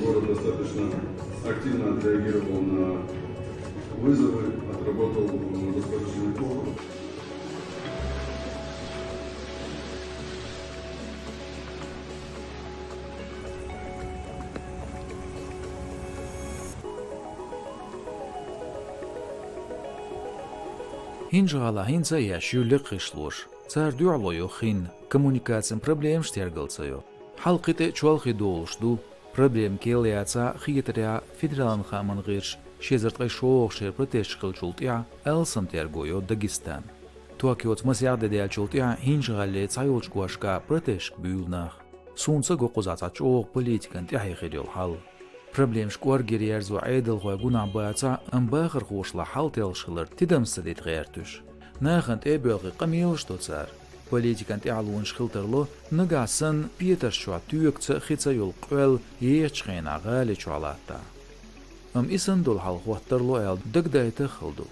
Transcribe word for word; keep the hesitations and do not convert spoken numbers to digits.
Город достаточно активно отреагировал на вызовы, отработал, э, достаточно неплохо. ХӀинжа-ГӀалахь хӀинца а еш ю лекхашлоша. Цара дуьхьало йо хин, коммуникацийн проблемаш тергал ца йо. Хьал кхин тӀе а чолхе долуш ду, проблема кел яцахь а, хетарехь а, федералан хааман гӀирсаша ши эзар ткъе шолгӀачу шеран протесташ хиллачул тӀаьхьа алсам терго йо Дагестан. Токиоца масех де даьллачул тӀаьхьа ХӀинжа-ГӀалахь цхьайолчу кошкахь протесташка буьйлу нах. Суна ца го кхузахь цхьа чӀогӀа политикан тӀаьхье хир йолу хьал. Проблемаш кӀоргера ерзо Ӏедалхойн гунахь бацахь а, амма бахархошлахь хьал теллаш хиларх тидамаш ца дита гӀерташ. Нахана тӀе а боьлхий къамелаш до цара. Политикан тӀаьхьалонаш хила тарло, нагахь санна петарш чохь тоьгуца а, хица а йолу къоьлла ехачу хенахь гӀали чохь латтахь. Амма и санна долу хьал хӀоттарло аьлла дагадайта а хала ду.